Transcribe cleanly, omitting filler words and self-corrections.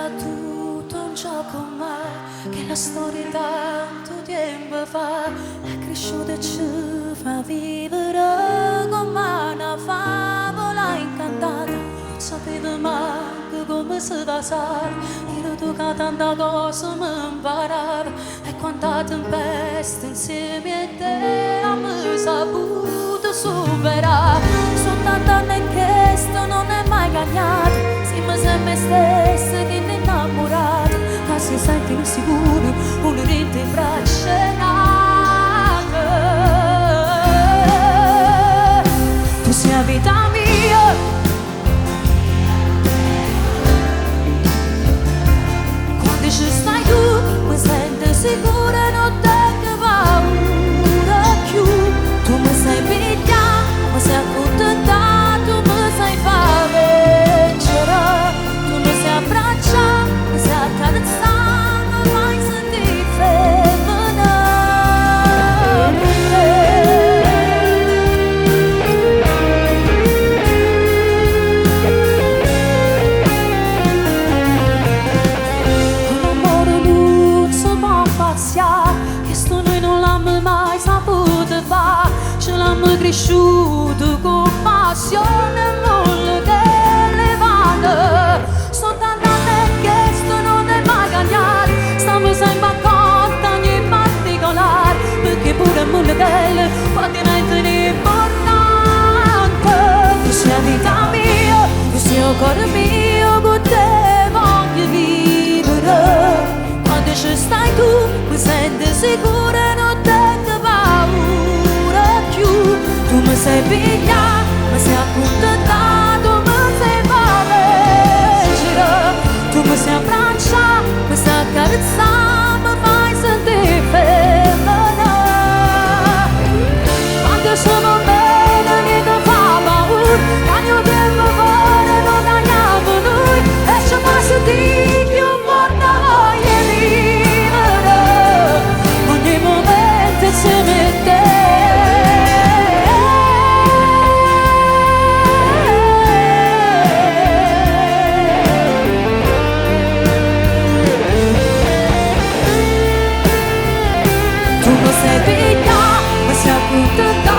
Era tutto un gioco, ma chella storia 'e tanto tiempo fa è cresciuta e ce fa vivere comme a 'na favola incantata. Nun sapevo manco comme se vasava, ire tu ca tanta cose me 'mparave e quanta tempesta insieme a te ammo saputo superà. So' tant'anne e chesto nun è mai cagnato, simmo sempe 'e stesse chille 'nnammurate ca se senteno sicure uno dint' 'e braccia 'e n'ato. Tu si' 'a vita mia. Quando ce stai tu me sento sicura, nun tengo paura cchiù. Tu me sai piglià, me sai accuntentà, tu me sai fa vencere. Tu me sai abbraccià, me sai accarezzà, me fai sentì femmena cu te. Cu l'ammore nun se po' pazzià, chesto nuje nun l'ammo mai saputo fa. Ce l'ammo crisciuto cu passione e mulliche 'e pane. So' tant'anne e chesto nun è mai cagnato, stammo sempe accorte a ogni particolare, pecché pure 'e mullechelle po' diventano importante. Tu si' 'a vita mia, tu si' 'o core mio, cu te voglio vivere. Quando ce stai tu me sento sicura, nun tengo paura cchiù. Tu me sai piglià, me sai accuntentà, tu me sai fa vencere. Tu me sai abbraccià, me sai accarezzà, me fai sentì femmena. Quando se vo bene niente fa paura, cagna 'o tiempo fore, nun cagnammo nuje e ce fa sentì cchiù forte 'a voglia 'e vivere. Ogni momento insieme a te. Tu me sai piglià, me sai accuntentà.